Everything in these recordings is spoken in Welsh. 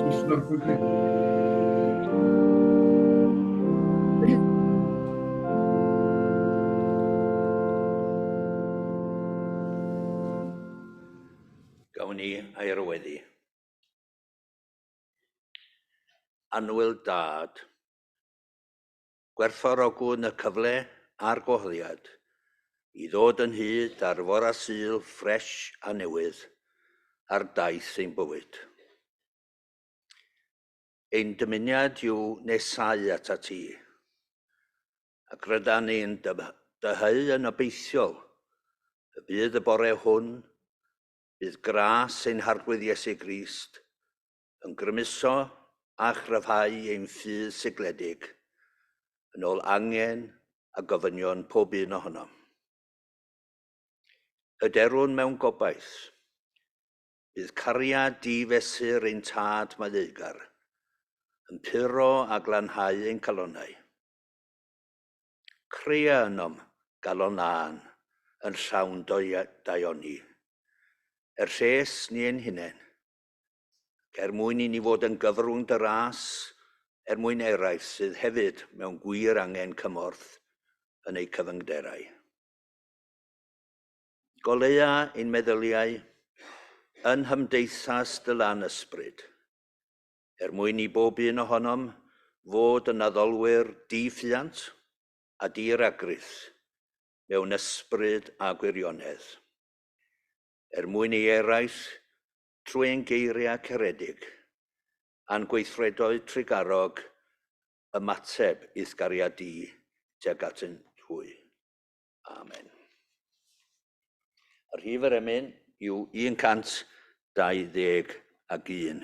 Just start quickly. Gawn ni air o weddi. Annwyl Dad, gwerthfawrogwn y cyfle a'r gwahoddiad i ddod yn hyd ar fore Sul ffres a newydd ar daith ein bywyd. Ein dymuniad yw nesáu atat ti, ac rydan ni'n dyheu yn obeithiol y bydd y bore hwn, bydd gras ein Harglwydd Iesu Grist yn grymuso a chryfhau ein ffydd sigledig yn ôl angen a gofynion pob un ohonom. Hyderwn mewn gobaith. Bydd cariad di-fesur ein Tad maddeugar yn puro a glanhau ein calonnau. Crea ynom galon lân yn llawn daioni, er lles ni ein hunain, ac er mwyn i ni fod yn gyfrwng dy ras er mwyn eraill sydd hefyd mewn gwir angen cymorth yn eu cyfyngderau. Goleua ein meddyliau yn nghymdeithas dy lan ysbryd, er mwyn i bob un ohonom fod yn addolwyr di-ffiant a di-ragrith mewn ysbryd a gwirionedd, er mwyn i eraill trwy ein geiriau caredig a'n gweithredoedd trugarog ymateb i'th gariad di tuag atynt hwy. Amen. Y rhif yr emyn yw 121.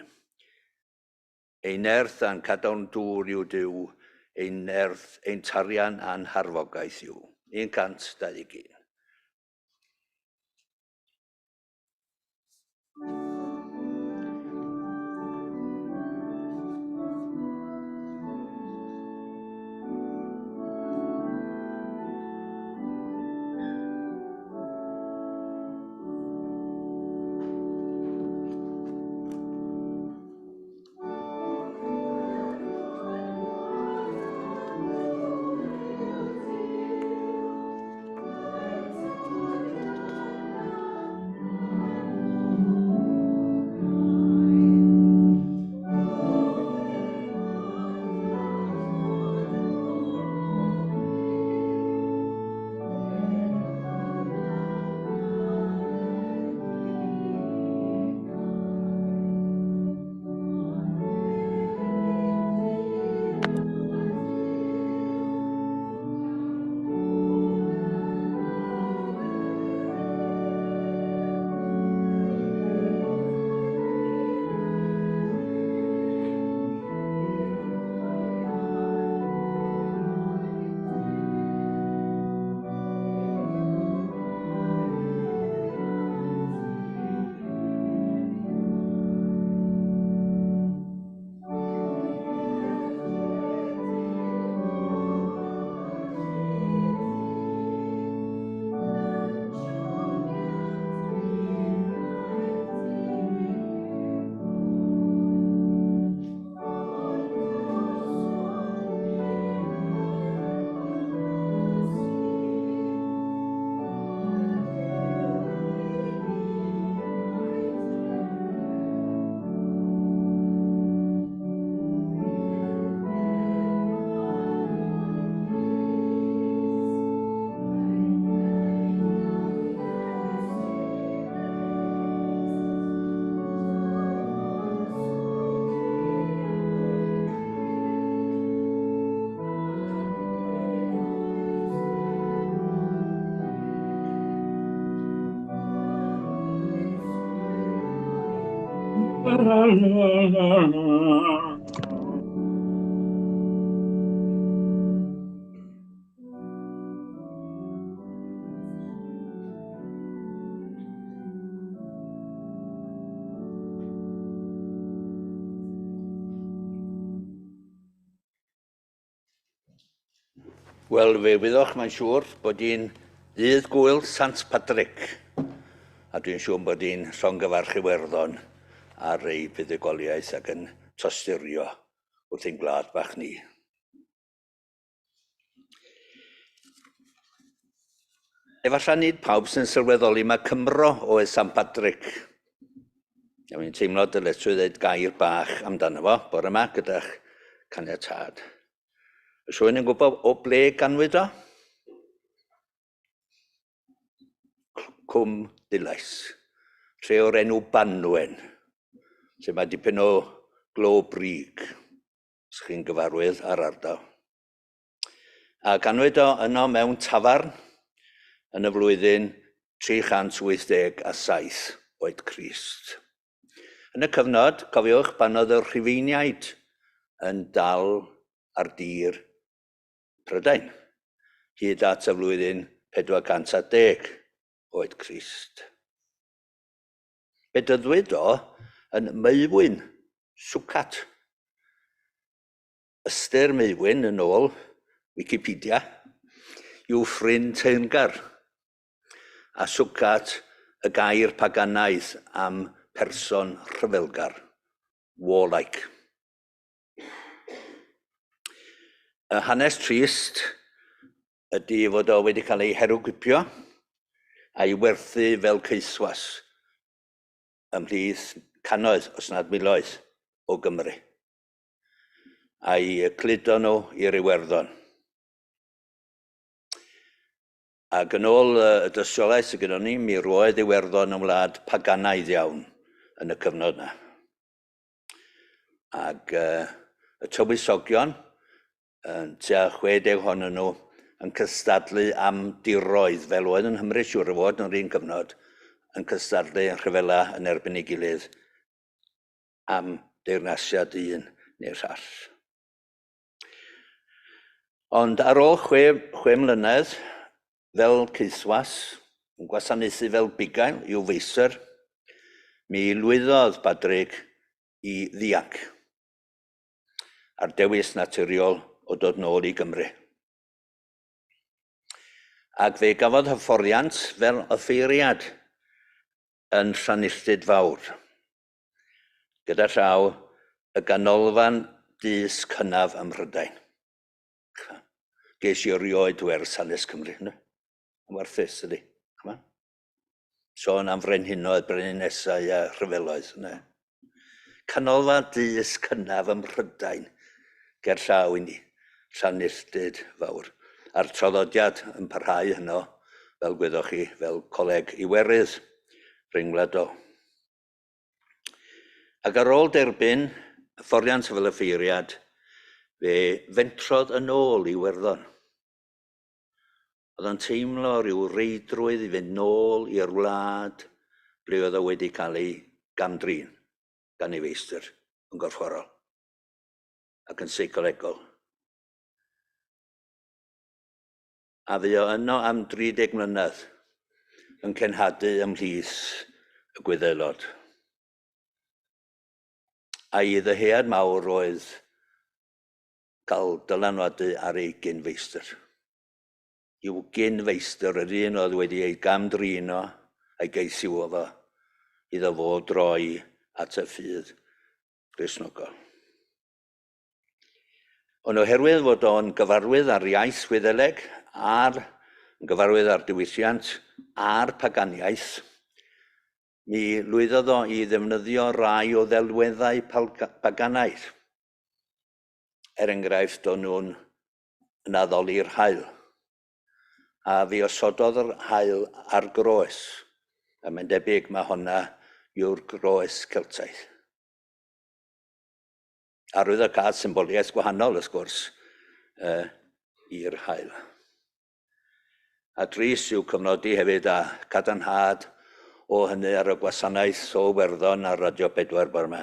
Ein nerth a'n cadarn dŵr yw Duw, ein nerth, ein tarian a'n harfogaeth yw. 121. Wel, fe wyddoch, mae'n siŵr, bod hi'n ddydd gŵyl Sant Patrick, a dwi'n siŵr bod hi'n llongyfarch Iwerddon ar ei fuddugoliaeth ac yn tosturio wrth ein gwlad bach ni. Efallai nid pawb sy'n sylweddoli mae Cymro oedd Sant Padrig. A fi'n teimlo dyletswydd dweud gair bach amdano fo bore yma gyda'ch caniatâd. Oes rhywun yn gwybod o ble ganwyd o? Cwm Dulais, lle o'r enw Banwen, lle mae dipyn o glo brig, os chi'n gyfarwydd â'r ardal. A ganwyd o yno mewn tafarn yn y flwyddyn 387 oed Crist. Yn y cyfnod, cofiwch, pan oedd y Rhufeiniaid yn dal ar dir Prydain, hyd at y flwyddyn 410 oed Crist. Bedyddwyd o yn Maewyn, Swcat. Ystyr Maewyn, yn ôl Wikipedia, yw ffrind teyrngar, a swcat y gair paganaidd am person rhyfelgar, warlike. Y hanes trist ydy fod o wedi cael ei herwgipio a'i werthu fel caethwas ymhlith cannoedd, os nad miloedd, o Gymry, a'i cludo nhw i'r Iwerddon. Ac yn ôl y dystiolaeth sydd gyda ni, mi roedd Iwerddon yn wlad paganaidd iawn yn y cyfnod yna. Ac y tywysogion, tua 60 ohonyn nhw, yn cystadlu am diroedd, fel oedd yn Nghymru siŵr o fod yn yr un cyfnod, yn cystadlu yn rhyfela yn erbyn ei gilydd am deyrnasiad un neu'r llall. Ond ar ôl 6 mlynedd, fel caethwas, yn gwasanaethu fel bugail i'w feistr, mi lwyddodd Badrig i ddianc a'r dewis naturiol o dod nôl i Gymru. Ac fe gafodd hyfforddiant fel offeiriad yn Llanilltud Fawr, gyda llaw y ganolfan dysg hynaf ym Mhrydain. Ges i erioed wers hanes Cymru. Yn warthus ydy. Ch'mo'? Sôn am frenhinoedd, breninesau a rhyfeloedd. Yna. Canolfan dysg hynaf ym Mhrydain ger llaw i ni, Llanilltud Fawr. A'r traddodiad yn parhau yno, fel gwyddoch chi, fel Coleg Iwerydd rhyngwladol. Ac ar ôl derbyn hyfforddiant fel offeiriad, fe fentrodd yn ôl i Iwerddon. Oedd o'n teimlo rhyw reidrwydd i fynd nôl i'r wlad ble oedd o wedi cael ei gamdrin gan ei feistr yn gorfforol ac yn seicolegol. A fu o yno am 30 mlynedd yn cenhadu ymhlith y Gwyddelod. A'i ddyhead mawr oedd cael dylanwadu ar ei gyn-feistr. I'w gyn-feistr, yr un oedd wedi ei gam-drin o a'i gaethiwo fo, iddo fo droi at y ffydd Gristnogol. Ond oherwydd fod o'n gyfarwydd â'r iaith Wyddeleg a'r yn gyfarwydd â'r diwylliant a'r paganiaeth, mi lwyddodd o i ddefnyddio rai o ddelweddau paganaidd. Er enghraifft, o'n nhw'n yn addoli'r haul. A fi osododd yr haul ar groes. A mae'n debyg mae honna yw'r groes Celtaidd. Arwyddocâd symboliaeth gwahanol, wrth gwrs, i'r haul. A dris yw cyfnodi hefyd a cadarnhad o hynny ar y gwasanaeth o Werddon ar Radio 4 bore yma,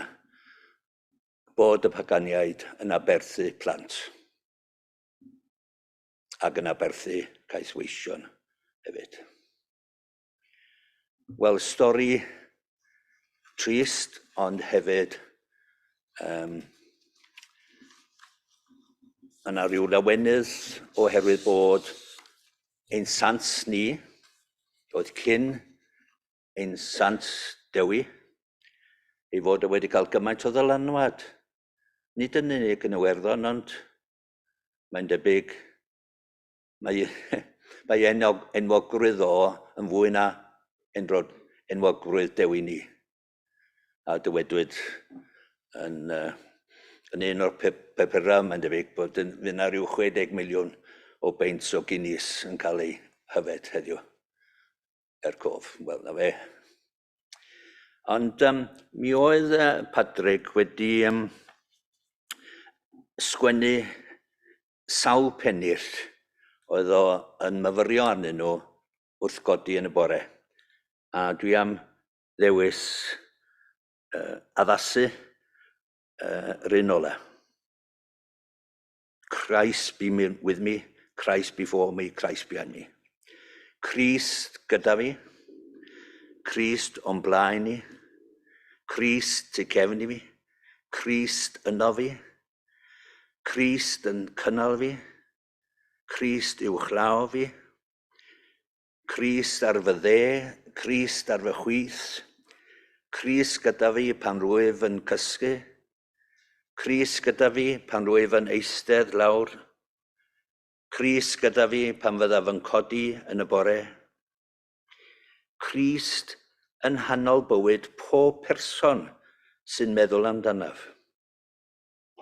bod y paganiaid yn aberthu plant ac yn aberthu caethweision hefyd. Wel, stori trist, ond hefyd yna rhyw lawenydd oherwydd bod ein sant ni, oedd cyn ein sant Dewi, ei fod o wedi cael gymaint o ddylanwad. Nid yn unig yn Iwerddon, ond mae'n debyg mae, mae enwog, enwogrwydd o yn fwy na enwogrwydd Dewi ni. A dywedwyd yn, yn un o'r papurau, mae'n debyg, bod yn, fydd yna rhyw 60 miliwn o beint o Guinness yn cael ei hyfed heddiw. Er cof, wel, na fe. Ond mi oedd Padrig wedi sgwennu sawl pennill oedd o yn myfyrio arnyn nhw wrth godi yn y bore. A dwi am ddewis addasu yr un ola. Christ be with me, Christ before me, Christ behind me. Crist gyda fi, Crist o'n blaen i, Crist tu cefn i fi, Crist yno fi, Crist yn cynnal fi, Crist uwchlaw fi, Crist ar fy dde, Crist ar fy chwith, Crist gyda fi pan rwyf yn cysgu, Crist gyda fi pan rwyf yn eistedd lawr, Crist gyda fi pan fyddaf yn codi yn y bore. Crist yn nghanol bywyd pob person sy'n meddwl amdanaf.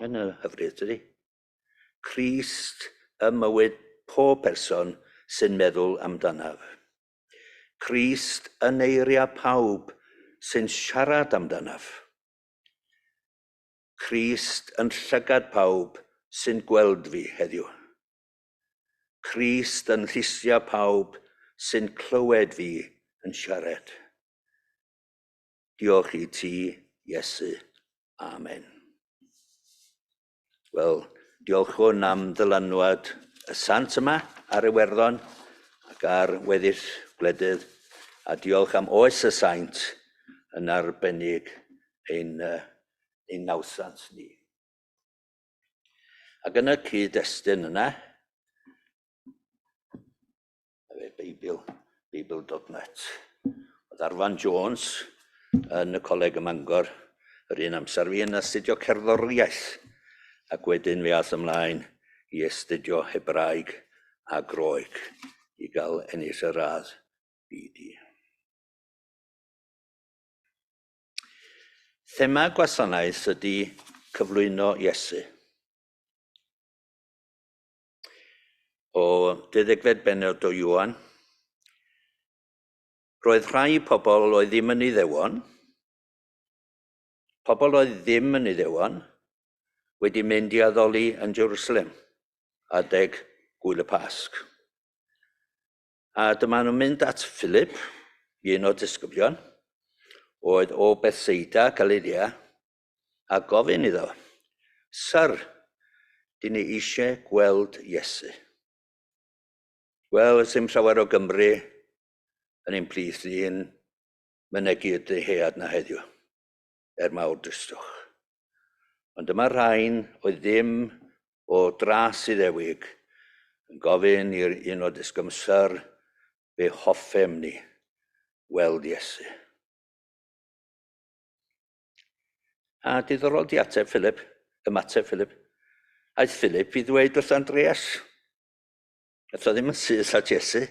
Yn y hyfryd, dydy? Crist ym mywyd pob person sy'n meddwl amdanaf. Crist yn eiriau pawb sy'n siarad amdanaf. Crist yn llygad pawb sy'n gweld fi heddiw. Crist yn llustia pawb sy'n clywed fi yn siarad. Diolch i ti, Iesu. Amen. Wel, diolchwn am ddylanwad y sant yma ar Iwerddon ac ar weddill gwledydd, a diolch am oes y saint yn arbennig ein, ein nawsant ni. Ac yn y cyd-destun yna, fe Beibl, Beibl.net. Oedd Arfan Jones yn y Coleg ym Mangor yr un amser fi yn astudio cerddoriaeth ac wedyn fe ath ymlaen i astudio Hebraeg a Groeg i gael ennill y radd BD. Thema gwasanaeth ydy cyflwyno Iesu. O 12fed bennod o Ioan, roedd rhai pobl oedd ddim yn Iddewon, pobl oedd ddim yn Iddewon, wedi mynd i addoli yn Jerusalem adeg gwyl y Pasg. A dyma nhw'n mynd at Philip, un o'r disgyblion, oedd o Bethsaida, Galilea, a gofyn iddo, Syr, dyn ni eisiau gweld Iesu. Wel, sim llawer o Gymru yn ein plith ni yn mynegi y dyhead na heddiw, er mawr dristwch. Ond dyma rhain oedd ddim o dras Iddewig yn gofyn i'r un o disgymsar fe hoffem ni weld Iesu. A diddorol di ateb Philip, ymateb Philip. Aeth Philip i ddweud wrth Andreas. Aeth o ddim yn syth at Iesu.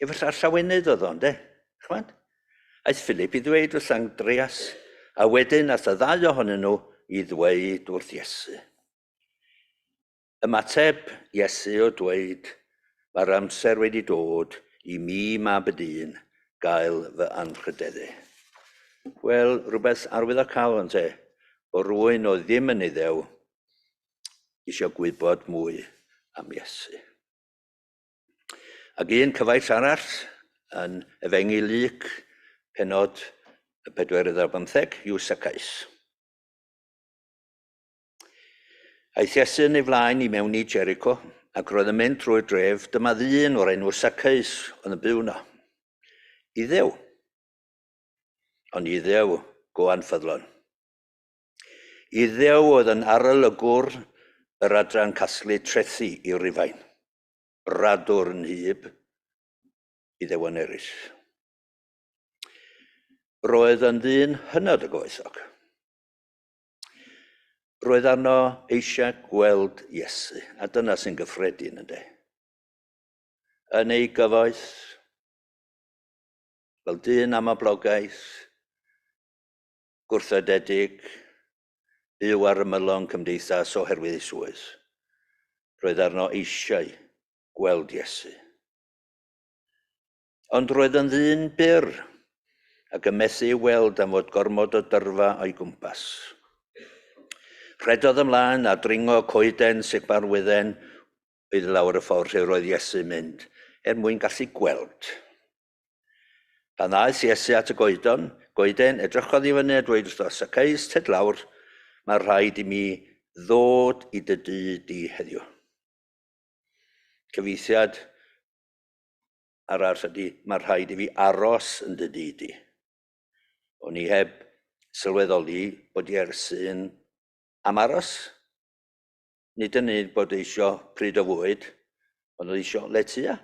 Efallai'r llawenydd oedd o, ynde? Chymod? Aeth Philip i ddweud wrth Andreas, a wedyn aeth y ddau ohonyn nhw i ddweud wrth Iesu. Ymateb Iesu o dweud, mae'r amser wedi dod i mi mab y dyn gael fy anrhydeddu. Wel, rhywbeth arwyddocaol ynte, bod rhywun oedd ddim yn Iddew eisiau gwybod mwy am Iesu. Ac un cyfaill arall yn Efengyl Luc, penod y 4 ar 15, yw Zacchaeus. Aeth Iesu yn ei flaen i mewn i Jericho, ac roedd yn mynd trwy'r dref, dyma ddyn o'r enw Zacchaeus oedd yn byw yno. Iddew. Ond Iddew go anffyddlon. Iddew oedd yn arolygwr yr adran casglu trethi i Rufain. Bradwr yn hyb Iddewon eraill. Roedd yn ddyn hynod o gyfoethog. Roedd arno eisiau gweld Iesu, a dyna sy'n gyffredin ynddo. Yn ei gyfoeth, fel dyn am ablogaeth, gwrthodedig, byw ar ymylon cymdeithas oherwydd ei swydd. Roedd arno eisiau gweld Iesu. Ond roedd yn ddyn byr ac yn methu ei weld am fod gormod o dyrfa o'i gwmpas. Rhedodd ymlaen a dringo coeden sigmarwydden oedd lawr y ffordd lle roedd Iesu'n mynd, er mwyn gallu gweld. Pan ddaeth Iesu at y goedon, goeden, edrychodd i fyny a dweud wrtho, Sacaeus, tyd lawr, mae rhaid i mi ddod i dy dŷ di heddiw. Cyfieithiad arall ydy, mae rhaid i fi aros yn dy dŷ di. O'n i heb sylweddoli bod Iesu'n am aros. Nid yn unig bod eisio pryd o fwyd, ond oedd eisio letia.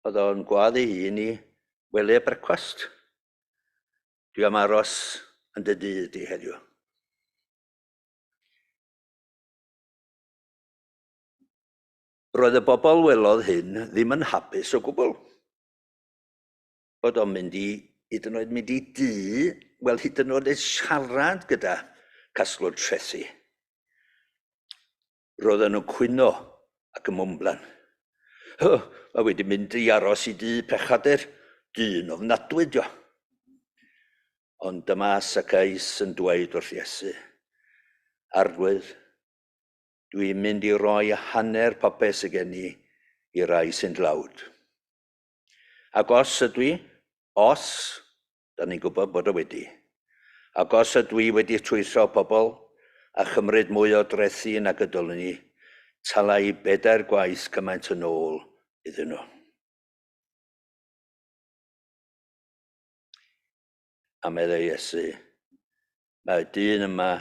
Oedd o'n gwadd ei hun i wely a brecwast. Dwi am aros yn dy dŷ di heddiw. Roedd y bobl welodd hyn ddim yn hapus o gwbl. Bod o'n mynd i, hyd yn oed mynd i dŷ, wel hyd yn oed yn siarad gyda casglwr trethi. Roedden nhw'n cwyno ac yn mwmblan. Hy, mae wedi mynd i aros i dŷ pechadur, dyn ofnadwy dio. Ond dyma Zacchaeus yn dweud wrth Iesu, Arglwydd, Dwi'n mynd i roi hanner popeth sydd gen i i rai sy'n dlawd. Ac os ydw i, os, da ni'n gwybod bod o wedi, ac os ydw i wedi twyllo pobl a chymryd mwy o drethi nag y dylwn i, tala i bedair gwaith cymaint yn ôl iddyn nhw. A meddai Iesu, Mae'r dyn yma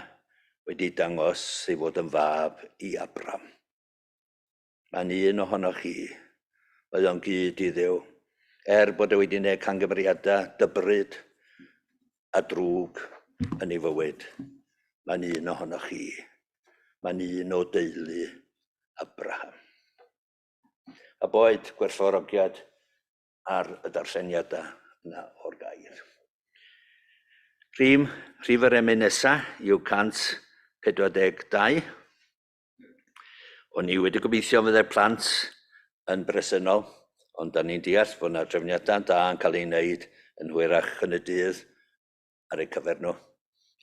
wedi dangos ei fod yn fab i Abram. Mae'n un ohonoch chi. Mae o'n gyd i Dduw. Er bod e wedi gwneud cangymeriadau dybryd a drwg yn ei fywyd, mae'n un ohonoch chi. Mae'n un o deulu Abraham. A boed gwerthfawrogiad ar y darlleniadau yna o'r gair. Rhif, rhif yr emyn nesa yw 142. O'n i wedi gobeithio fyddai'r plant yn bresennol, ond da ni'n deall fod yna drefniadau da yn cael ei wneud yn hwyrach yn y dydd ar eu cyfer nhw,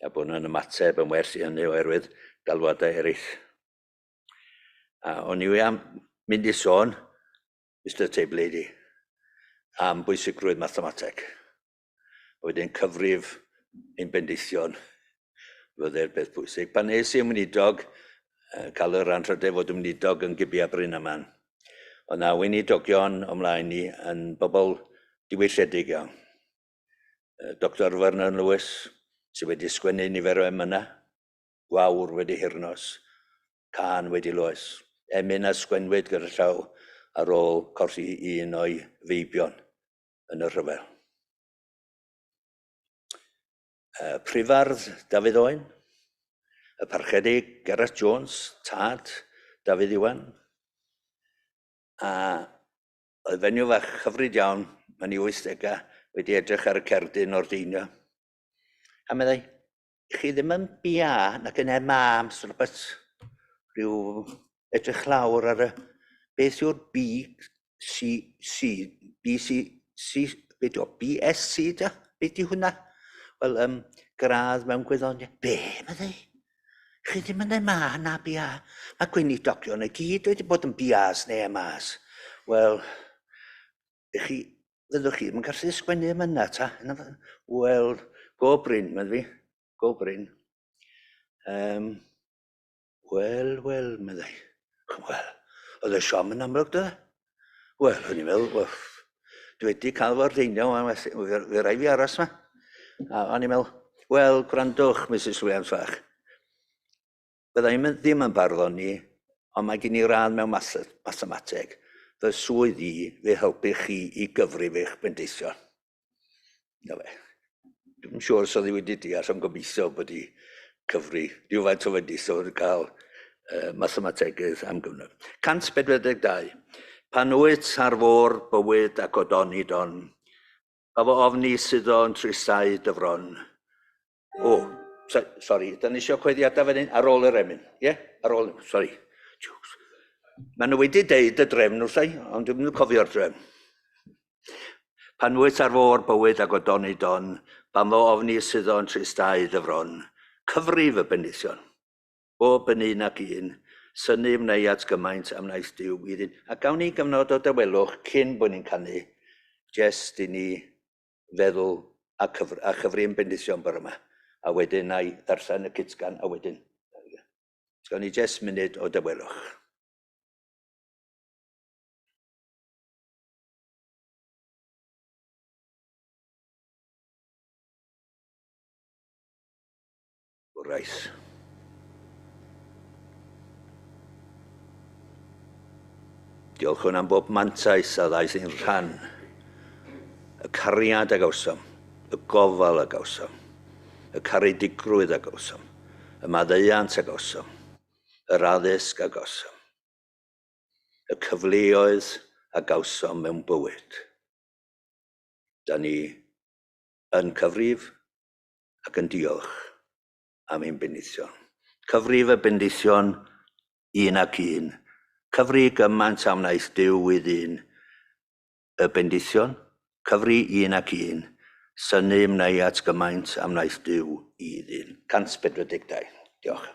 a bod nhw'n ymateb yn well i hynny oherwydd galwadau eraill. A o'n i am mynd i sôn Mister Tape Lady, am bwysigrwydd mathemateg. A wedyn cyfrif ein bendithion fydde'r beth pwysig. Pan nes i yn weinidog, cael yr anrhydedd fod yn weinidog yn Gibea Bryn Aman, oedd na weinidogion o mlaen ni yn bobl diwylliedig iawn. Dr Vernon Lewis, sydd wedi sgwennu nifer o emynau, Gwawr wedi hirnos, cân wedi loes. Emyn a sgwennwyd gyda llaw ar ôl colli un o'i feibion yn y rhyfel. Prifardd Dafydd Owen, y Parchedig Gareth Jones, tad Dafydd Iwan, a oedd fenyw fach hyfryd iawn yn ei 80au wedi edrych ar y cerdyn ordeinio. A meddai, chi ddim yn BA nac yn MA, Mr Roberts. Rhyw edrych lawr ar y... Beth yw'r B, C, C, B, C, C, beth yw, B, S, C, da? Beth yw hwnna? Wel, gradd mewn gwyddoniaeth. Be, meddai? Chi ddim yn MA na BA. Mae gweinidogion y gyd wedi bod yn BAs neu MAs. Wel, chi, fyddwch chi ddim yn gallu sgwennu emynau ta? Wel, go brin, medd fi. Go brin. Wel, wel, meddai. Wel, oedd y siom yn amlwg, do? Wel, o'n i'n meddwl, wel, dwi wedi cael fy ordeinio, fe rai fi aros ma. A o'n i'n meddwl, wel, gwrandwch, Mrs Williams fach. Fydda i ddim yn barddoni, ond mae gen i radd mewn mathemateg. Fy swydd i fe helpu chi i gyfrif eich bendithion. Na fe. Dwi'n siŵr os oedd hi wedi deall, ond gobeithio bod hi Cyfri, rhywfaint o fendithion yn cael mathemategydd am gyfnod. 142. Pan wyt ar fôr bywyd ac o don i don, pa fo ofni sydd o'n tristau dy fron. O, sori, da ni eisiau coeddiadau fan hyn ar ôl yr emyn. Ie? Yeah? Ar ôl, sori. Maen nhw wedi deud y drefn wrtha i, ond dwi'm yn cofio'r drefn. Pan wyt ar fôr bywyd ac o don i don, pan fo ofni sydd o'n tristau dy fron, cyfrif y bendithion. Bob yn un ac un, synnu wnei at gymaint am wnaeth Duw i ddyn. A gawn ni gyfnod o dawelwch cyn bod ni'n canu, jest i ni feddwl a, a chyfri'n bendithion bore yma. A wedyn na i ddarllen y cytgan, a wedyn. Gawn ni jest munud o dawelwch. Wraith. Diolchwn am bob mantais a ddaeth i'n rhan. Y cariad a gawsom, y gofal a gawsom, y caredigrwydd a gawsom, y maddeuant a gawsom, yr addysg a gawsom, y cyfleoedd a gawsom mewn bywyd. Da ni yn cyfrif ac yn diolch am ein bendithion. Cyfrif y bendithion un ac un. Cyfri gymaint a wnaeth Duw i ddyn. Y bendithion, cyfri un ac un. Synnu wnei at gymaint a wnaeth Duw i ddyn. 142. Diolch.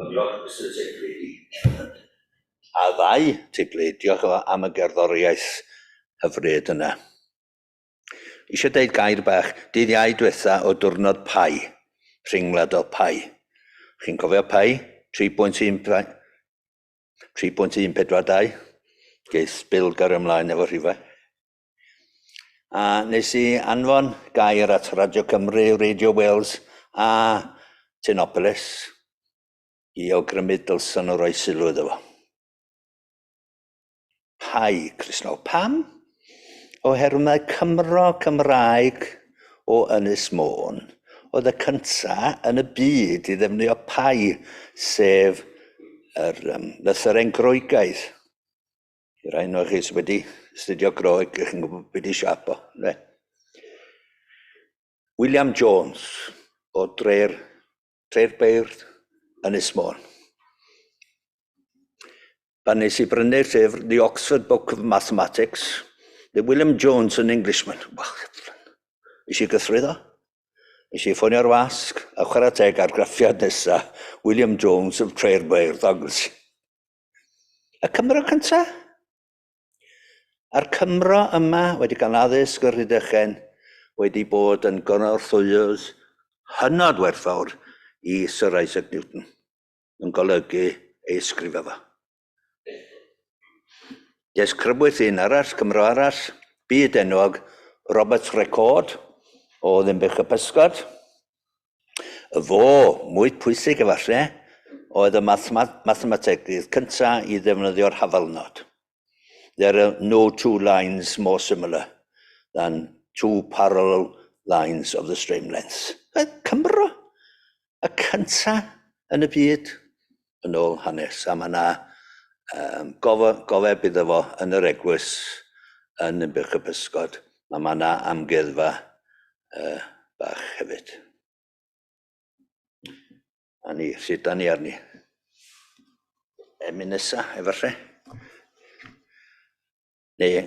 Ond diolch, Mr Tigley. A ddau Tigley, diolch am y gerddoriaeth hyfryd yna. Eisiau deud gair bach, dydd Iau diwetha o diwrnod pai, rhyngwladol pai. Chi'n cofio pai? 3.1 3.142. Geith Bill gario ymlaen efo rhifau. A nes i anfon gair at Radio Cymru, Radio Wales a Tinopolis i awgrymu dylsen nhw roi sylw iddo fo. Pai Cristnogol. Pam? Oherwydd mae Cymro Cymraeg o Ynys Môn oedd y cynta yn y byd i ddefnyddio pai, sef yr lythyren Groegaidd. I rai ohonoch chi sydd wedi astudio Groeg, chi'n gwybod beth di siap o. Ne? William Jones o Dre'r Dre'r Beirdd, Ynys Môn. Pan nes i brynu'r llyfr The Oxford Book of Mathematics, the William Jones an Englishman. Wel, nes i gythrwyddo. Nes i ffonio'r wasg a chwarae teg argraffiad nesa, William Jones of Tre'r Beirdd, Anglesey. Y Cymro cynta? A'r Cymro yma wedi cael addysg o'r Rhydychen wedi bod yn gynorthwyydd hynod werthfawr i Sir Isaac Newton yn golygu ei ysgrifau fo. Des crybwyll un arall, Cymro arall, byd enwog, Robert Record o Ddinbych y Pysgod. Y fo, mwy pwysig efallai, oedd y mathemategydd cyntaf i ddefnyddio'r hafalnod. There are no two lines more similar than two parallel lines of the same length. Y Cymro, y cyntaf yn y byd, yn ôl hanes. A mae yna gofeb iddo fo yn yr eglwys yn Ninbych y Pysgod. A mae yna amgueddfa bach hefyd. A ni, sut da ni arni? Emyn nesa, efallai. Neu,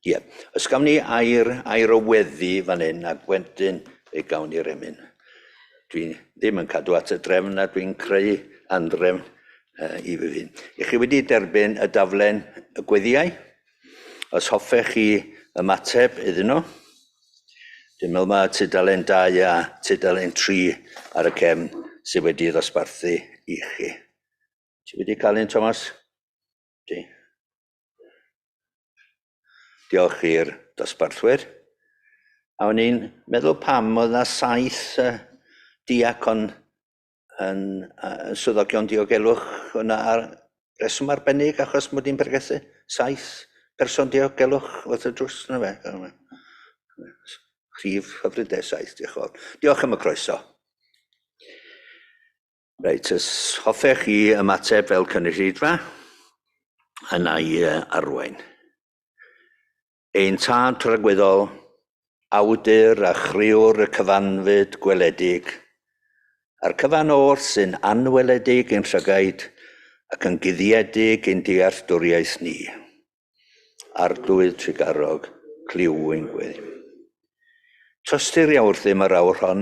ie. Os gawn ni air, air o weddi fan hyn, ac wedyn fe gawn ni'r emyn. Dwi ddim yn cadw at y drefn a dwi'n creu andrefn i fy hun. I chi wedi derbyn y daflen y gweddiau, os hoffech chi ymateb iddyn nhw, dwi'n meddwl mae tudalen 2 a tudalen 3 ar y cefn sydd wedi ddosbarthu i chi. Ti wedi cael un, Thomas? Di. Diolch i'r dosbarthwyr. A o'n i'n meddwl pam oedd yna 7 diacon yn swyddogion diogelwch yna ar reswm arbennig achos mod i'n pregethu. 7 person diogelwch wrth y drws na fe. Rhif hyfryd de, 7, diolch yn fawr. Diolch am y croeso. Reit, os hoffech chi ymateb fel cynulleidfa, yna i arwain. Ein tad tragwyddol, awdur a chriwr y cyfanfyd gweledig, a'r cyfan oll sy'n anweledig i'n llygaid ac yn guddiedig i'n dealltwriaeth ni. Arglwydd trugarog, clyw ein gweddi. Tosturia wrthym yr awr hon,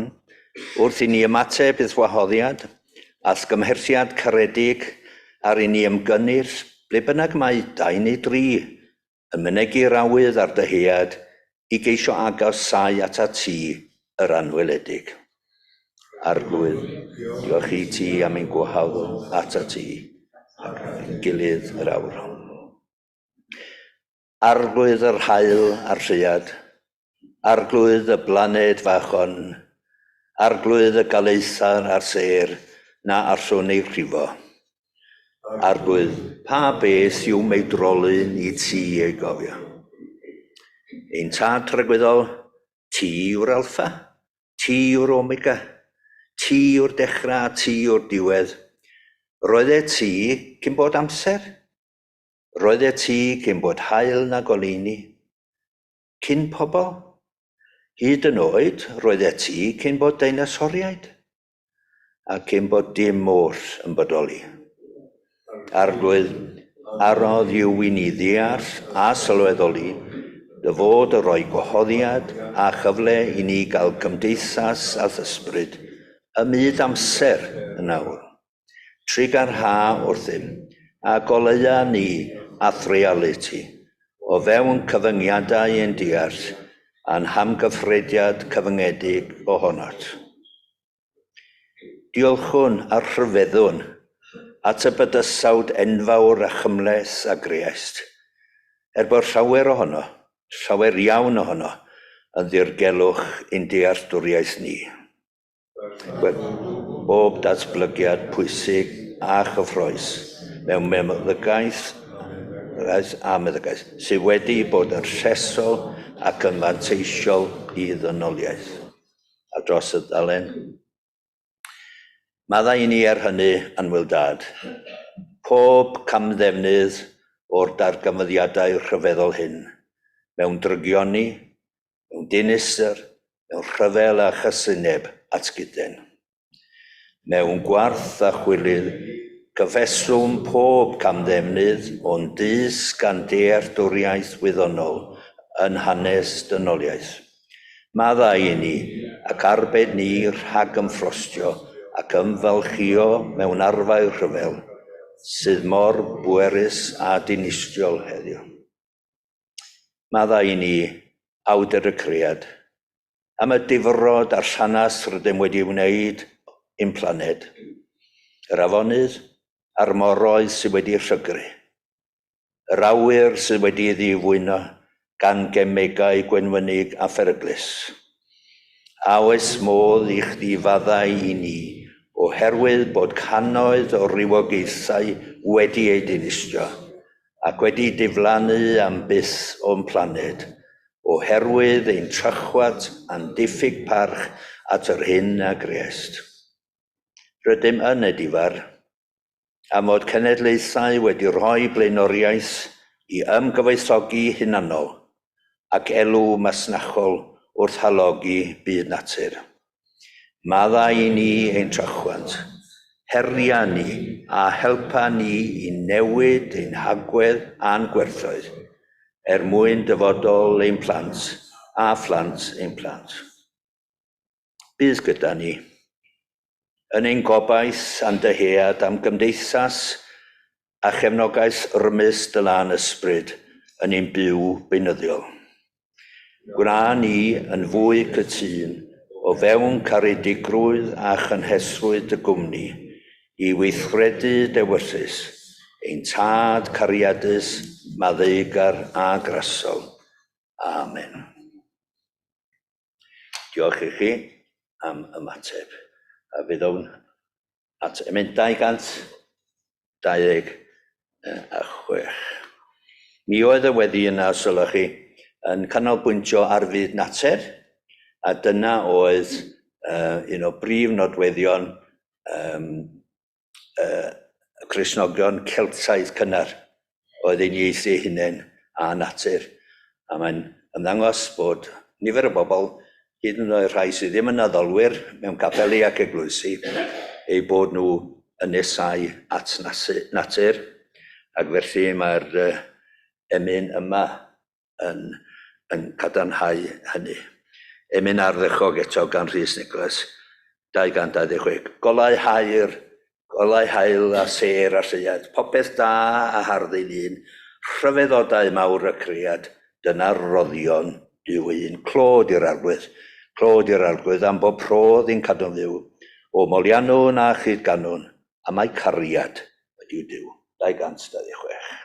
wrth i ni ymateb i'th wahoddiad, a'th gymhelliad caredig, ar i ni ymgynnull, ble bynnag mae dau neu dri, yn mynegi'r awydd a'r dyhead i geisio agosáu atat ti, yr anweledig. Arglwydd, diolch i ti am ein gwahodd atat ti ac ein gilydd yr awr hon. Arglwydd yr haul a'r lleuad, Arglwydd y blaned fach hon, Arglwydd y galaethau a'r sêr na allwn eu rhifo. Arglwydd, pa beth yw meidrolyn i ti ei gofio? Ein tad tragwyddol, ti yw'r Alpha, ti yw'r Omega, ti yw'r dechrau a ti yw'r diwedd. Roeddet ti cyn bod amser? Roeddet ti cyn bod haul na goleuni? Cyn pobl? Hyd yn oed, roeddet ti cyn bod deinosoriaid? A cyn bod dim oll yn bodoli. Arglwydd, anodd yw i ni ddeall a sylweddoli dy fod yn rhoi gwahoddiad a chyfle i ni gael cymdeithas a'th ysbryd ym myd amser yn awr. Trugarha wrthym, a goleua ni a'th realiti, o fewn cyfyngiadau ein deall a'n hamgyffrediad cyfyngedig ohonot. Diolchwn a rhyfeddwn at y bydysawd enfawr a chymhleth a greaist, er bod llawer ohono, llawer iawn ohono, yn ddirgelwch ein dealltwriaeth ni. Wel, bob datblygiad pwysig a chyffrous mewn meddygaeth a meddygaeth sydd wedi bod yn llesol ac yn fanteisiol i ddynoliaeth. A dros y ddalen. Maddau i ni er hynny, annwyl Dad, pob camddefnydd o'r darganfyddiadau rhyfeddol hyn, mewn drygioni, mewn dinistr, mewn rhyfel a chysineb atgyden. Mewn gwarth a chwilydd, cyffeswn pob camddefnydd o'n dysg a'n dealltwriaeth wyddonol yn hanes dynoliaeth. Maddau i ni ac arbed ni rhag ymffrostio ac ymfalchïo mewn arfau rhyfel sydd mor bwerus a dinistriol heddiw. Maddau i ni, awdur y cread, am y difrod a'r llanast rydym wedi wneud i'n planed, yr afonydd a'r moroedd sydd wedi llygru, yr awyr sydd wedi ddifwyno gan gemegau gwenwynig a pheryglus. A oes modd i chdi faddau i ni oherwydd bod cannoedd o rywogaethau wedi eu dinistrio ac wedi diflannu am byth o'n planed, oherwydd ein trychwat a'n diffyg parch at yr hyn a greaist. Rydym yn edifar am fod cenedlaethau wedi rhoi blaenoriaeth i ymgyfoethogi hunanol ac elw masnachol wrth halogi byd natur. Maddau i ni ein trychwant, heria ni a helpa ni i newid ein hagwedd a'n gwerthoedd er mwyn dyfodol ein plant a phlant ein plant. Bydd gyda ni yn ein gobaith a'n dyhead am gymdeithas a chefnogaeth rymus dy lân ysbryd yn ein byw beunyddiol. Gwna ni yn fwy cytûn o fewn caredigrwydd a chynhesrwydd dy gwmni i weithredu dewyllys, ein tad cariadus, maddeugar a grasol. Amen. Diolch i chi am ymateb. A fe ddown at emyn 226. Mi oedd y weddi yna, sylwch chi, yn canolbwyntio ar fyd natur, a dyna oedd un o brif nodweddion y Cristnogion Celtaidd cynnar, oedd ein ieithu eu hunain a natur. A mae'n ymddangos bod nifer o bobl, hyd yn oed rhai sydd ddim yn addolwyr mewn capeli ac eglwysi, eu bod nhw yn nesau at natur, ac felly mae'r emyn yma yn cadarnhau hynny. Emyn ardderchog eto gan Rhys Nicholas, 226. Golau haur, golau haul a sêr a lleuad, popeth da a hardd ein hun, rhyfeddodau mawr y cread, dyna'r roddion Duw ei hun. Clod i'r Arglwydd, clod i'r Arglwydd am bob rhodd i'n cadw'n fyw, o moliannwn a chyd-ganwn, am mai cariad ydyw Duw. 226.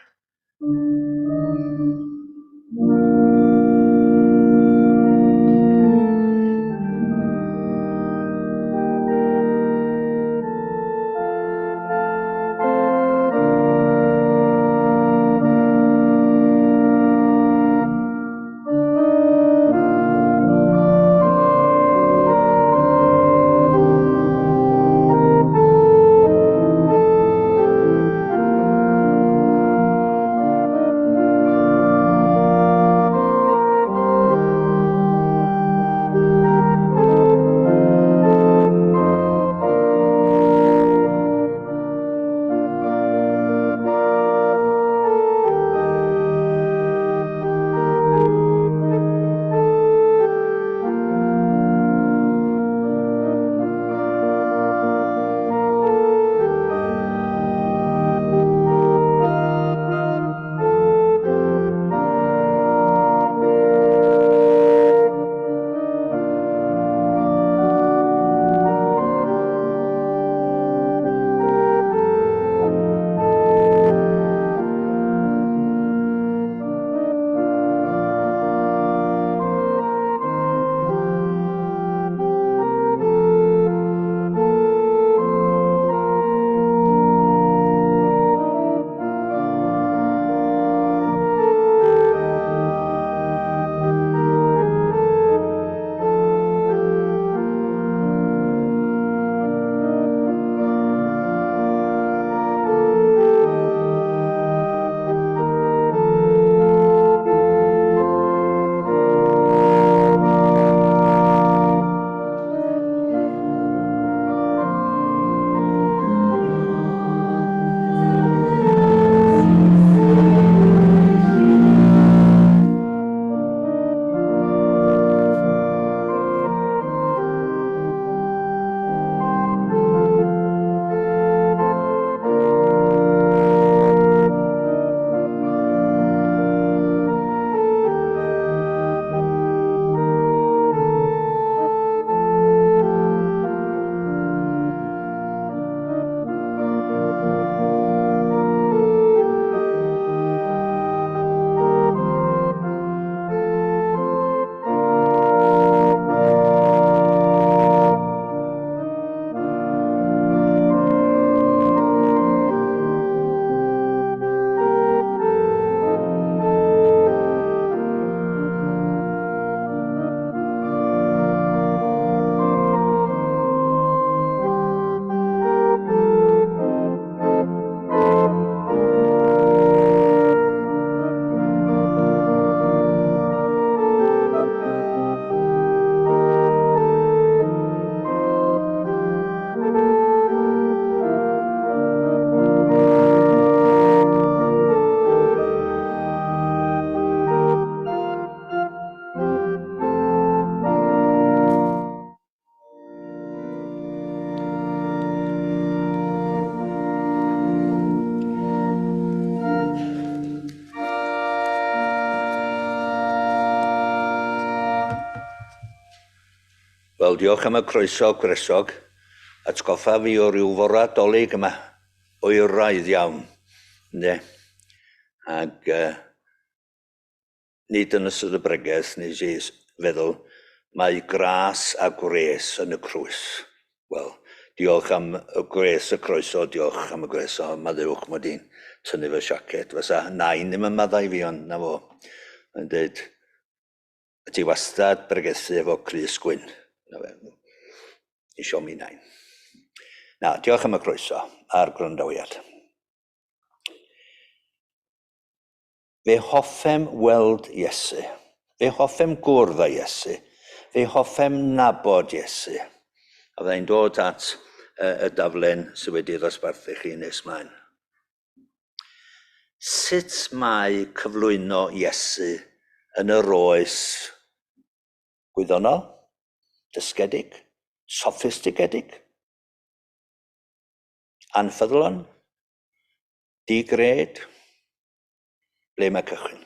Wel, diolch am y croeso gwresog. Atgoffa fi o ryw fora Dolig yma, oeraidd iawn. Ynde? Ac nid yn ystod y bregeth nes i feddwl mae gras a gwres yn y crwys. Wel, diolch am y gwres y croeso, diolch am y gwres, o maddeuwch mod i'n tynnu fy siaced. Fysa nain ddim yn maddau fi, ond na fo. Yn dweud, ti wastad bregethu efo crys gwyn. Na fe, i siomi nain. Na, diolch am y croeso a'r gwrandawiad. Fe hoffem weld Iesu. Fe hoffem gwrdd â Iesu. Fe hoffem nabod Iesu. A fyddai'n dod at y daflen sydd wedi ddosbarthu chi nes mlaen. Sut mae cyflwyno Iesu yn yr oes gwyddonol, dysgedig, soffistigedig, anffyddlon, digred? Ble mae cychwyn?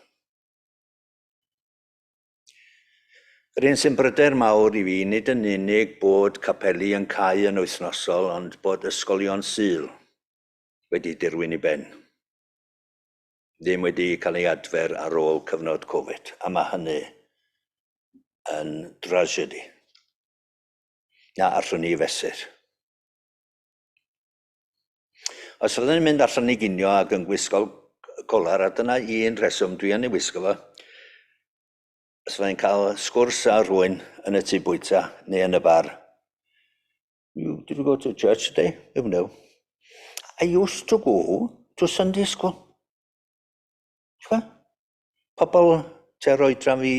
Yr un sy'n bryder mawr i fi, nid yn unig bod capeli yn cau yn wythnosol, ond bod ysgolion Sul wedi dirwyn i ben. Ddim wedi cael ei adfer ar ôl cyfnod Covid, a mae hynny yn drasiedi. Na allwn ni fesur. Os fyddwn ni'n mynd allan i ginio ac yn gwisgo colar, a dyna un rheswm dwi yn ei wisgo fo, os fyddai'n cael sgwrs â rhywun yn y tŷ bwyta neu yn y bar, "You, did you go to church today?" "Oh, no." "I used to go to Sunday school." T'wbo? Pobl tua'r oedran fi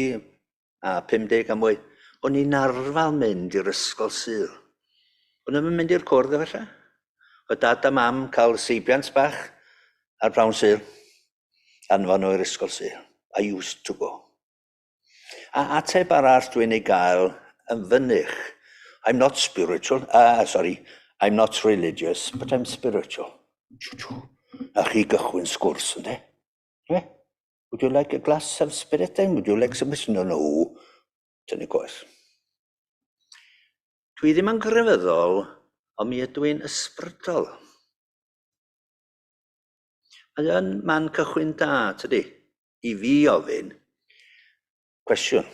a 50 a mwy, o'n i'n arfer mynd i'r ysgol Sul. O'n i'n mynd i'r cwrdd efallai. O dad a mam cael seibiant bach ar brawn Sul. Anfon nhw i'r ysgol Sul. "I used to go." A ateb arall dwi'n ei gael yn fynych. "I'm not spiritual, sorry, I'm not religious, but I'm spiritual." A chi gychwyn sgwrs, ynddo? Yeah. "Would you like a glass of spirit then? Would you like some?" "No, no." Tynnu coes. Dwi ddim yn grefyddol, ond mi ydw i'n ysbrydol. Mae yn man cychwyn da, tydi, i fi ofyn cwestiwn.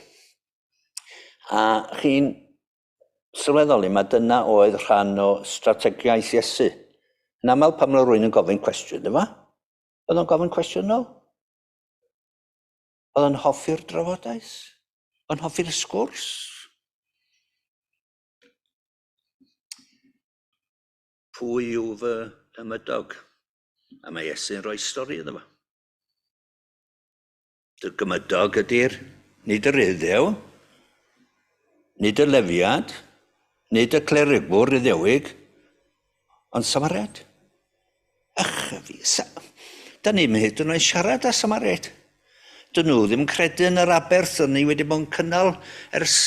A chi'n sylweddoli, mae dyna oedd rhan o strategaeth Iesu. Yn aml pan mae rhywun yn gofyn cwestiwn, yma, oedd o'n gofyn cwestiwn nôl. Oedd o'n hoffi'r drafodaeth? O'n hoffi'r sgwrs? Pwy yw fy nghymydog? A mae Iesu'n rhoi stori iddo fo. Dy gymydog ydy'r, nid yr Iddew, nid y Lefiad, nid y clerigwr Iddewig, ond Samariad. Ach, fi, sa, da ni'n hyd yn oed siarad â Samariad. Dyn nhw ddim yn credu yn yr aberth o'n ni wedi bod yn cynnal ers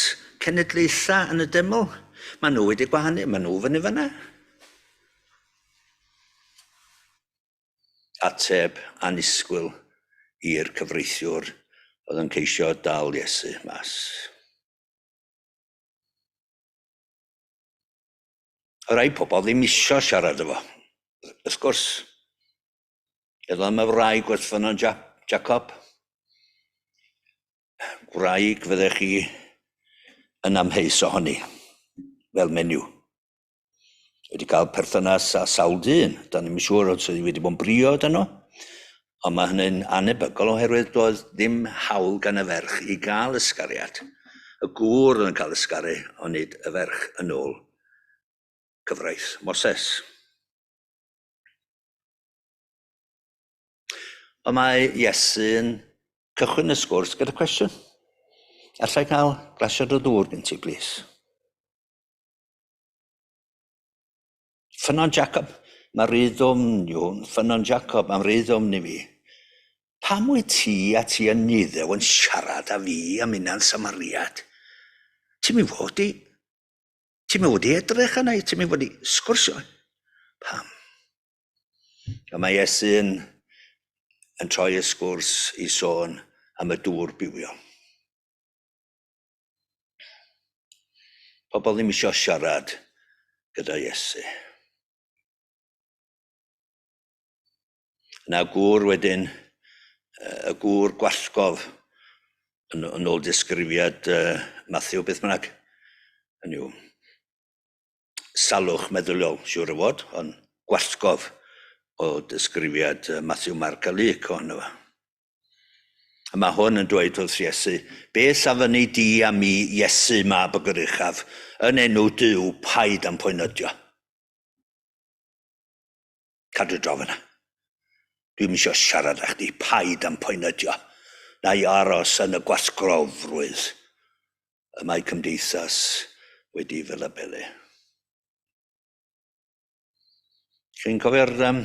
cenedlaethau yn y deml. Maen nhw wedi gwahanu, maen nhw fyny fyna. Ateb annisgwyl i'r cyfreithiwr oedd yn ceisio dal Iesu mas. Rai pobl ddim isio siarad efo. Wrth gwrs, meddwl am y wraig wrth ffynnon Jacob. Gwraig fyddech chi yn amheus ohoni, fel menyw. Wedi cael perthynas â sawl dyn, da ni'm yn siŵr os oedd wedi bod yn briod yno, ond mae hynny'n anebygol oherwydd doedd ddim hawl gan y ferch i gael ysgariad. Y gŵr oedd yn cael ysgaru, ond nid y ferch yn ôl cyfraith Moses. Ond mae Iesu'n cychwyn y sgwrs gyda cwestiwn. "Allai cael glasiad o ddŵr gen ti, plîs?" Ffynnon Jacob, mae rhy ddwfn yw, ffynnon Jacob, mae'n rhy ddwfn i fi. Pam wyt ti a ti yn Iddew yn siarad â fi a minna'n Samariad? Ti'n mynd fod i edrych yna, ti'n mynd fod i sgwrsio. Pam? A mae Iesu'n yn troi y sgwrs i sôn am y dŵr bywiol. Pobl ddim eisiau siarad gyda Iesu. Yna gŵr wedyn, y gŵr gwallgof, yn, yn ôl disgrifiad Matthew beth bynnag, yn yw, salwch meddyliol, siŵr o fod, ond gwallgof o disgrifiad Matthew, Mark a Luke ohono fo. A mae hwn yn dweud wrth Iesu, Beth a fyny di a mi, Iesu, mab y Goruchaf, yn enw Duw, paid â'm poenydio. Cadw draw fyna. Dwi'm isio siarad â chdi, paid â'm poenydio. Na i aros yn y gwasgrofrwydd y mae cymdeithas wedi fy labelu. Chi'n cofio'r um,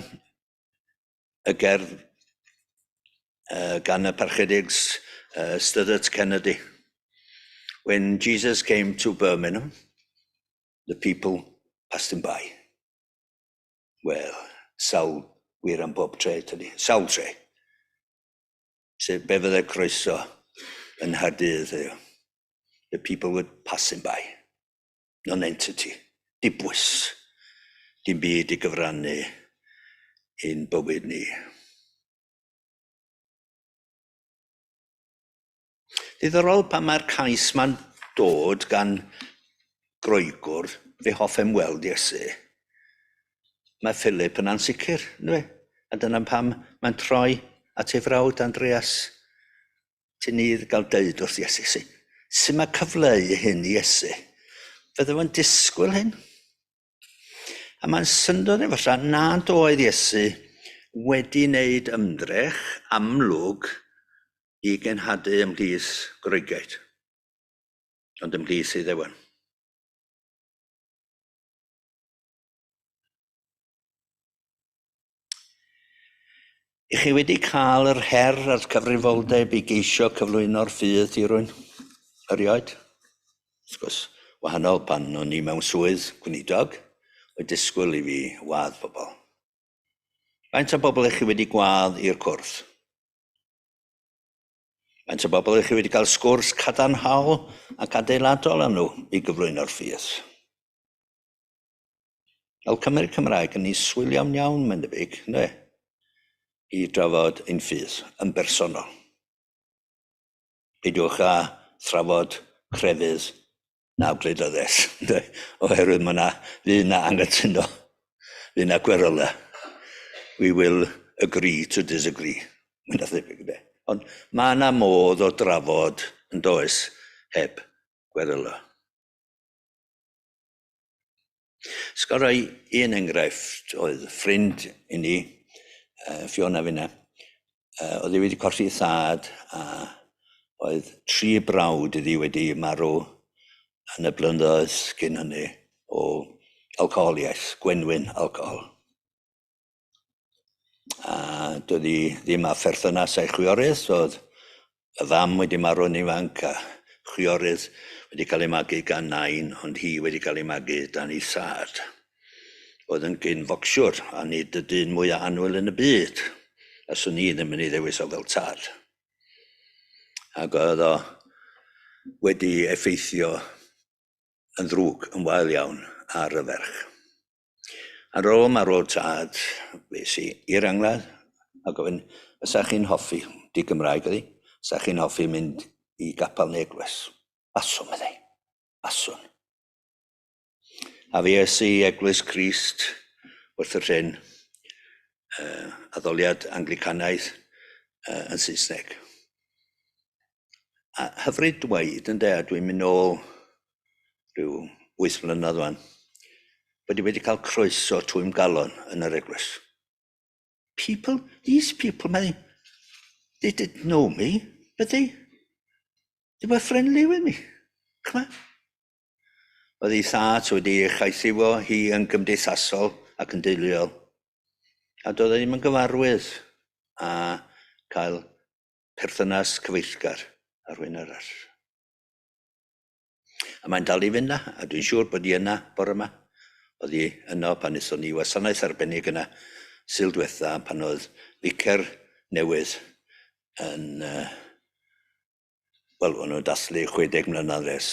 y gerdd gan y Parchedig Studdert Kennedy? When Jesus came to Birmingham, the people passed him by. Wel, sawl gwir am bob tre, tydi? Sawl tre. Sef be fydde croeso yn Nghaerdydd heddiw? The people would pass him by. Non-entity. Dibwys. Dim byd i gyfrannu i'n bywyd ni. Diddorol pan mae'r cais ma'n dod gan Groegwr, fe hoffem weld Iesu. Mae Philip yn ansicr, ynddo fe? A dyna pam mae'n troi at ei frawd Andreas. Ti'n ni gael deud wrth Iesu, si, sut mae cyfleu hyn i Iesu? Fydde fo'n disgwyl hyn? A mae'n syndod efallai nad oedd Iesu wedi wneud ymdrech amlwg i genhadu ymhlith Groegiaid, ond ymhlith Iddewon. I chi wedi cael yr her a'r cyfrifoldeb i geisio cyflwyno'r ffydd i rywun erioed? Wrth gwrs, wahanol pan o'n i mewn swydd gweinidog, oedd disgwyl i fi wadd pobl. Faint o bobl ych chi wedi gwadd i'r cwrdd? Faint o bobl ych chi wedi cael sgwrs cadarnhaol ac adeiladol â nhw i gyflwyno'r ffydd? Fel Cymry Cymraeg, yn ni swil iawn iawn, mae'n debyg, ynde? I drafod ein ffydd yn bersonol. Peidiwch â thrafod crefydd na gwleidyddiaeth, ynde? Oherwydd mae yna, fydd yna anghytuno, fydd yna gweryla. We will agree to disagree. Mae'n debyg, ynde? Ond mae yna modd o drafod yn does heb gweryla. Sgorau un enghraifft oedd ffrind i ni, Fiona finna, oedd hi wedi colli thad a oedd tri brawd iddi wedi marw yn y blynyddoedd cyn hynny o alcoholiaeth, gwenwyn alcohol. A doedd hi ddim â pherthynas â'i chwiorydd, so oedd y fam wedi marw'n ifanc a chwiorydd wedi cael ei magu gan nain, ond hi wedi cael ei magu dan ei thad. Oedd yn gyn focsiwr a nid y dyn mwyaf annwyl yn y byd, a swn i ddim yn ei ddewis o fel tad. Ac oedd o wedi effeithio yn ddrwg, yn wael iawn ar y ferch. Ar ôl marw tad, fues i i'r angladd a gofyn, fysa chi'n hoffi, di Gymraeg oedd hi, fysa chi'n hoffi mynd i gapel neu eglwys? Baswn, meddai. Baswn. A fi es i Eglwys Crist wrth y Rhyn, addoliad Anglicanaidd yn Saesneg. A hyfryd dweud, ynde, a dwi'n mynd nôl rhyw 8 mlynedd wan, bod i wedi cael croeso twym galon yn yr eglwys. People, these people, they, they didn't know me, but they, they were friendly with me. Ch'mo'? Oedd ei thad wedi ei chaethiwo hi yn gymdeithasol ac yn deuluol, a doedd e ddim yn gyfarwydd â cael perthynas cyfeillgar â rhywun arall. A mae'n dal i fynd na, a dwi'n siŵr bod hi yna bore yma. Oedd hi yno pan wnaethon ni wasanaeth arbennig yna Sul diwetha pan oedd ficer newydd yn uh, Wel, o'n nhw'n dathlu 60 mlynedd ers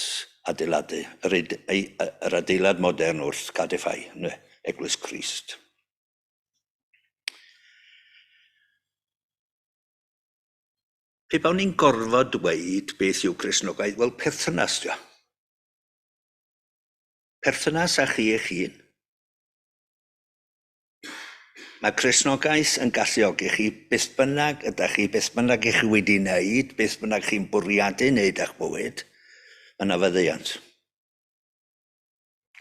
adeiladu yr, yr adeilad modern wrth Cardiff High, neu Eglwys Crist. Pe bawn ni'n gorfod dweud beth yw Cristnogaeth, wel, perthynas dio. Perthynas â chi eich hun. Mae Cristnogaeth yn galluogi chi, beth bynnag ydych chi, beth bynnag i chi wedi wneud, beth bynnag chi'n bwriadu wneud â'ch bywyd, mae yna faddeuant.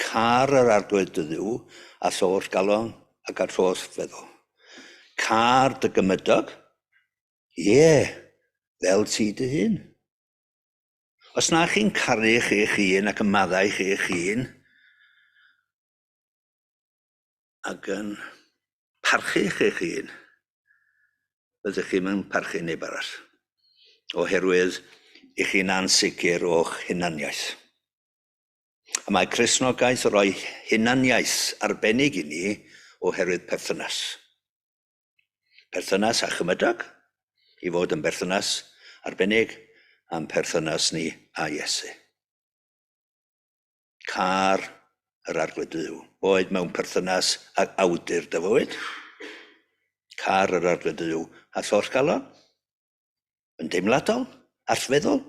Car yr Arglwydd dy Dduw, a holl galon ac ar holl feddwl. Car dy gymydog, ie, yeah, fel ti dy hun. Os na chi'n caru chi'ch hun ac yn maddau chi'ch hun, ac yn parchu chi'ch hun, byddwch chi'm yn parchu neb arall, oherwydd i chi'n ansicr o'ch hunaniaeth. A mae Cristnogaeth yn rhoi hunaniaeth arbennig i ni oherwydd perthynas. Perthynas â chymydog, i fod yn berthynas arbennig am perthynas ni â Iesu. Car yr Arglwydd Duw, boed mewn perthynas ag awdur dy fywyd, car yr Arglwydd Duw a holl galon, yn deimladol, allfeddwl,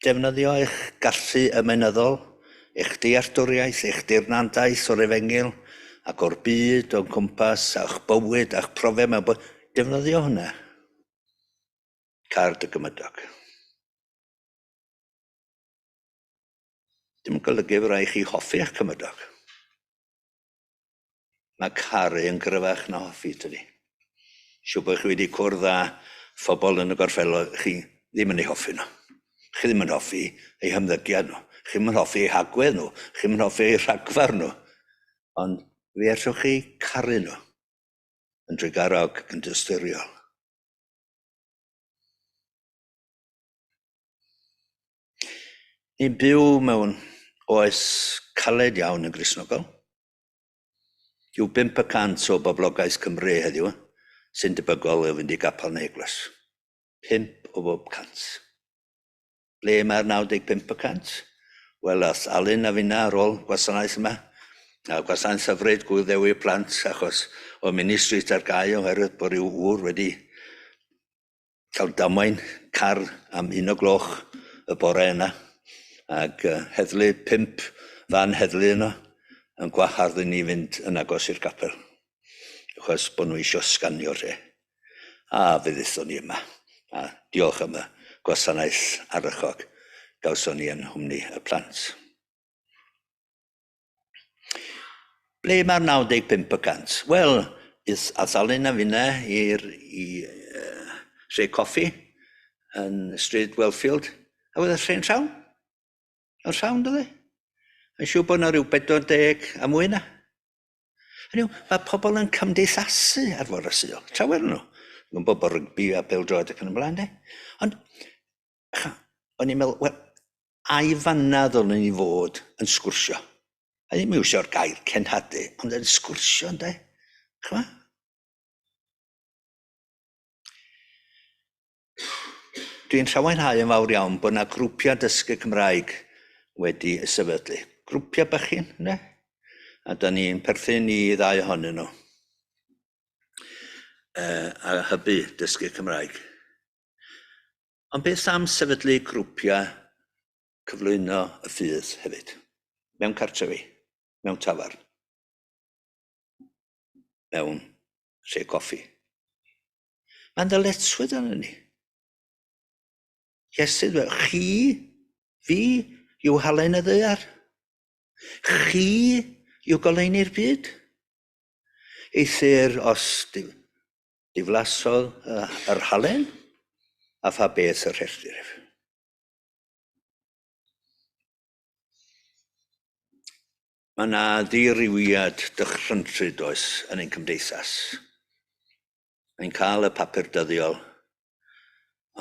defnyddio eich gallu ymenyddol, eich dealltwriaeth, eich dirnadaeth o'r efengyl ac o'r byd o'n cwmpas, a'ch bywyd a'ch profiad mewn bywyd. Defnyddio hwnna. Car dy gymydog. Dim yn golygu fod rhaid chi hoffi eich cymydog. Mae caru yn gryfach na hoffi, tydi? Siŵr bod chi wedi cwrdd â phobl yn y gorffennol chi ddim yn eu hoffi nhw. Chi ddim yn hoffi eu hymddygiad nhw. Chi ddim yn hoffi eu hagwedd nhw. Chi ddim yn hoffi eu rhagfarn nhw. Ond fe allwch chi caru nhw yn drugarog ac yn dosturiol. Ni'n byw mewn oes caled iawn yn Gristnogol. Yw 5% o boblogaeth Cymru heddiw sy'n debygol o fynd i gapel neu eglwys. 5 o bob cant. Ble mae'r 95%? Wel, ath Alun a finna ar ôl gwasanaeth yma, a gwasanaeth hyfryd Gŵyl Ddewi Plant, achos o Minnie Street ar gau oherwydd bod rhyw ŵr wedi cael damwain car am 1 o gloch y bore yna, ac heddlu, 5 fan heddlu yno, yn gwahardd i ni fynd yn agos i'r capel, achos bod nhw eisiau sganio'r lle. A fe ddethon ni yma, a diolch am y gwasanaeth ardderchog gawson ni yn nghwmni y plant. Ble mae'r 95%? Wel, ath Alun a finna i'r i, lle coffi yn Stryd Wellfield, a oedd y lle'n llawn. Yn llawn, dydy? Yn siŵr bod yna rhyw 40 a mwy na. Hynny yw, mae pobl yn cymdeithasu ar fore Sul, llawer nhw. Dwi'n gwybod bod rygbi a pêl-droed ac yn y blaen, de. Ond, o'n i'n meddwl, wel, ai fanna ddylwn ni fod yn sgwrsio? A ddim iwsio'r gair cenhadu, ond yn sgwrsio, ynde? Ch'mo'? Dwi'n llawenhau yn fawr iawn bod yna grwpiau dysgu Cymraeg wedi y sefydlu. Grwpiau bychin, ynde? A da ni'n perthyn i ddau ohonyn nhw. A hybu dysgu Cymraeg. Ond beth am sefydlu grwpiau cyflwyno y ffydd hefyd? Mewn cartrefi, mewn tafarn, mewn lle coffi. Mae'n ddyletswydd arno ni. Iesu dweud, chi, fi, yw halen y ddaear. Chi yw goleuni'r byd. Eithr os Diflasodd yr halen, a pha beth y rhestrir ef. Mae yna ddirywiad dychrynllyd oes yn ein cymdeithas. Mae'n cael y papur dyddiol,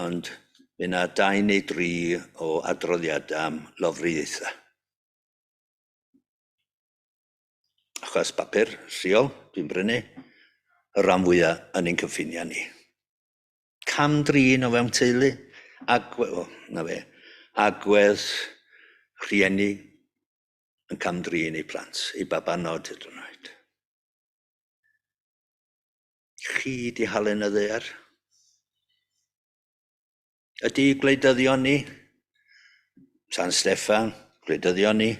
ond mae yna dau neu dri o adroddiadau am lofruddiaethau. Achos papur lleol dwi'n brynu, y rhan fwyaf yn ein cyffiniau ni. Cam-drin o fewn teulu, Agwedd, o, na fe, agwedd rhieni yn cam-drin eu plant, eu babanod hyd yn oed. Chi di halen y ddaear? Ydy gwleidyddion ni, San Steffan, gwleidyddion ni,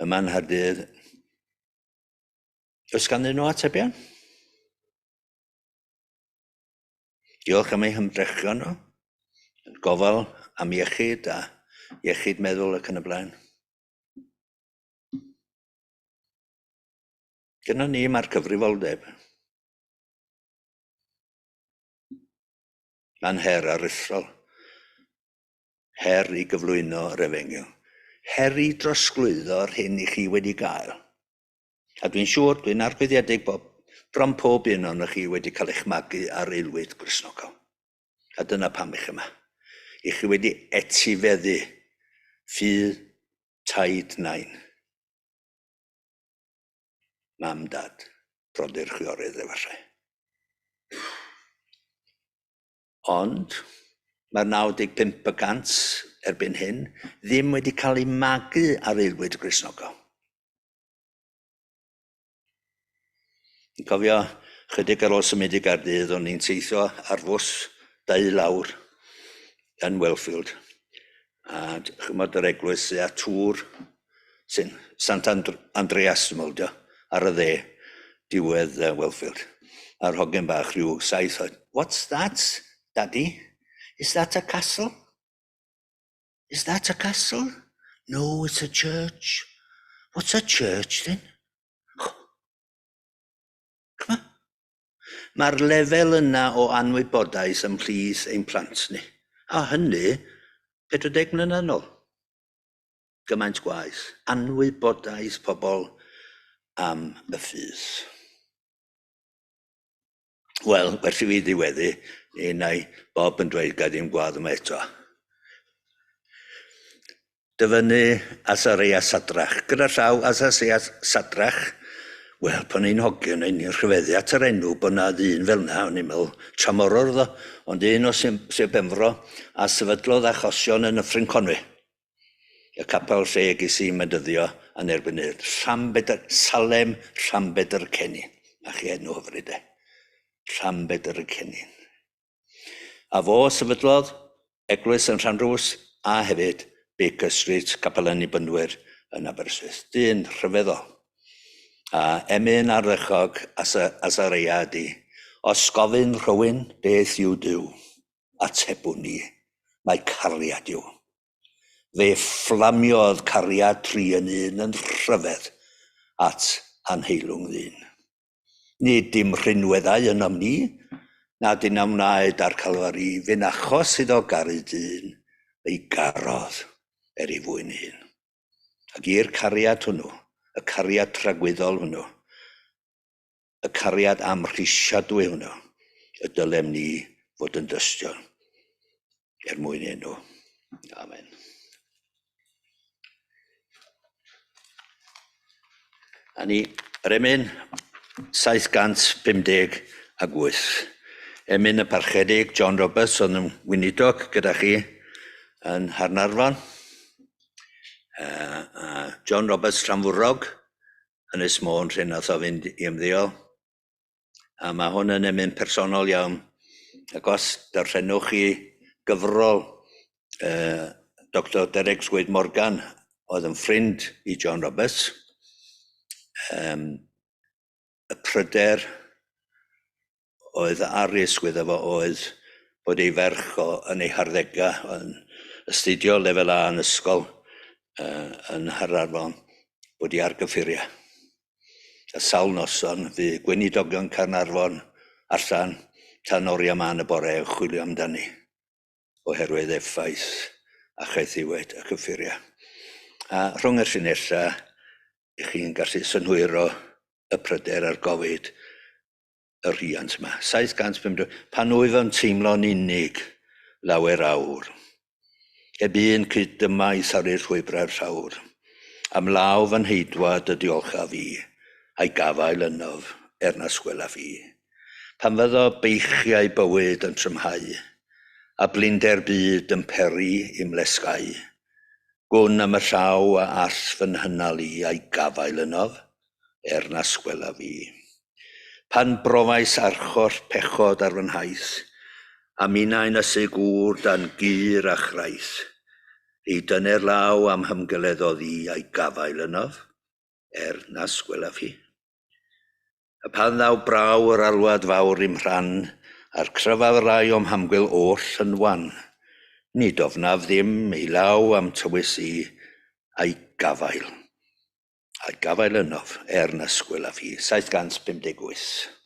yma'n Nghaerdydd, oes ganddyn nhw atebion? Diolch am eu hymdrechion nhw, yn gofal am iechyd a iechyd meddwl ac yn y blaen. Gyda ni mae'r cyfrifoldeb. Mae'n her aruthrol. Her i gyflwyno yr efengyl. Her i drosglwyddo'r hyn i chi wedi gael. A dwi'n siŵr, dwi'n argyhoeddiedig bod bron pob un ohonoch chi wedi cael eich magu ar aelwyd Gristnogol. A dyna pam ych yma. I chi wedi etifeddu ffydd taid nain. Mam, dad, brodyr, chwiorydd efallai. Ond mae'r 95 y cant erbyn hyn ddim wedi cael eu magu ar aelwyd Gristnogol. Yn cofio chydig ar ôl symud i Gaerdydd, o'n i'n teithio ar fws dau lawr yn Wellfield. A chymod yr eglwys sydd â tŵr sy'n Sant Andreas, dwi'n meddwl, ar y dde, diwedd Wellfield. A'r hogyn bach rhyw 7 oed, "What's that, Daddy? Is that a castle? Is that a castle?" "No, it's a church." "What's a church then?" Come on. Mae'r lefel yna o anwybodaeth ymhlith ein plant ni. A hynny 40 mlynedd yn ôl. Gymaint gwaeth. Anwybodaeth pobl am y ffydd. Wel, werth i fi ddiweddu, neu nai Bob yn dweud gad i'm gwadd yma eto. Dyfynnu Asareia Sadrach. Gyda llaw, Asareia Sadrach, wel, pan i'n hogyn, o'n i'n rhyfeddu at yr enw bod na ddyn fel yna, o'n i'n meddwl, tramorwr oedd o, ond un o Sir Benfro, a sefydlodd achosion yn Nyffryn Conwy. Y capel lle ges i medyddio yn erbyn hyn. Llanbedr, Salem Llanbedr Cennin. Na chi enw hyfryd e. Llanbedr Cennin. A fo sefydlodd eglwys yn Llanrwst a hefyd Baker Street, Capel Annibynwyr yn Aberystwyth. Dyn rhyfeddol. A emyn ardderchog Asareia ydi, os gofyn rhywun beth yw Duw, atebwn ni, mae cariad yw. Fe fflamiodd cariad tri yn un yn rhyfedd at anheilwng ddyn. Nid dim rhinweddau ynom ni, na dyn a wnaed ar Calfari, fe'n achos iddo garu dyn, fe'i garodd er ei fwyn hun. Ac i'r cariad hwnnw, y cariad tragwyddol hwnnw, y cariad amhrisiadwy hwnnw, y dylem ni fod yn dystion er mwyn enw. Amen. A ni, yr emyn 758. Emyn y Parchedig John Roberts oedd yn weinidog gyda chi yn Nghaernarfon. John Roberts Llanfwrog, Ynys Môn lle nath o fynd i ymddeol. A mae hwn yn emyn personol iawn. Ac os darllenwch chi gyfrol Dr Derek Llwyd Morgan, oedd yn ffrind i John Roberts, y pryder oedd ar ei ysgwydd efo oedd bod ei ferch o yn ei harddegau yn astudio lefel A yn ysgol yn Nghaernarfon bod hi ar gyffuriau. A sawl noson fu gweinidogion Caernarfon allan tan oriau mân y bore yn chwilio amdani oherwydd effaith a chaethiwed y cyffuriau. A rhwng y llinellau, i chi'n gallu synhwyro y pryder a'r gofid y rhiant yma. 750, pan wyf yn teimlo'n unig lawer awr, heb un cyd-dymaith ar ei llwybrau'r llawr, am law fy nheidwad y diolchaf fi, a'i gafael ynof er nas gwelaf fi. Pan fyddo beichiau bywyd yn trymhau, a blinder byd yn peri i'm lesgau. Gwn am y llaw a all fy nghynnal i a'i gafael ynof, er nas gwelaf fi. Pan brofais archoll pechod ar fy nhaith, a minnau'n ysu gŵr dan gur a chraith, ei dyner law a'm hymgeleddodd i a'i gafael ynof, er nas gwelaf fi. A phan ddaw braw yr alwad fawr i'm rhan, a'r cryfaf rai o'm hamgwyl oll yn wan, nid ofnaf ddim ei law a'm tywys i, a'i gafael, a'i gafael ynof, er nas gwelaf hi. 758.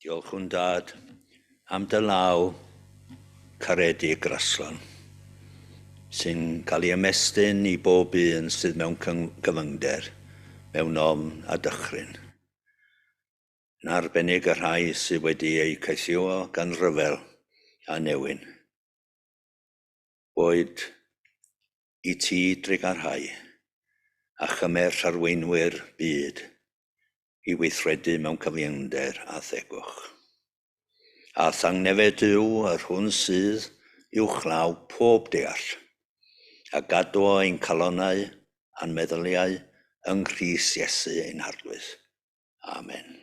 Diolchwn Dad am dy law caredig graslon, sy'n cael ei ymestyn i bob un sydd mewn cyfyngder, mewn ofn a dychryn. Yn arbennig y rhai sydd wedi eu caethiwo gan ryfel a newyn. Boed i ti drugarhau a chymell arweinwyr byd i weithredu mewn cyfiawnder a thegwch. A thangnefedd Duw, yr hwn sydd uwchlaw pob deall, a gadwo ein calonnau a'n meddyliau yng Nghrist Iesu ein Harglwydd. Amen.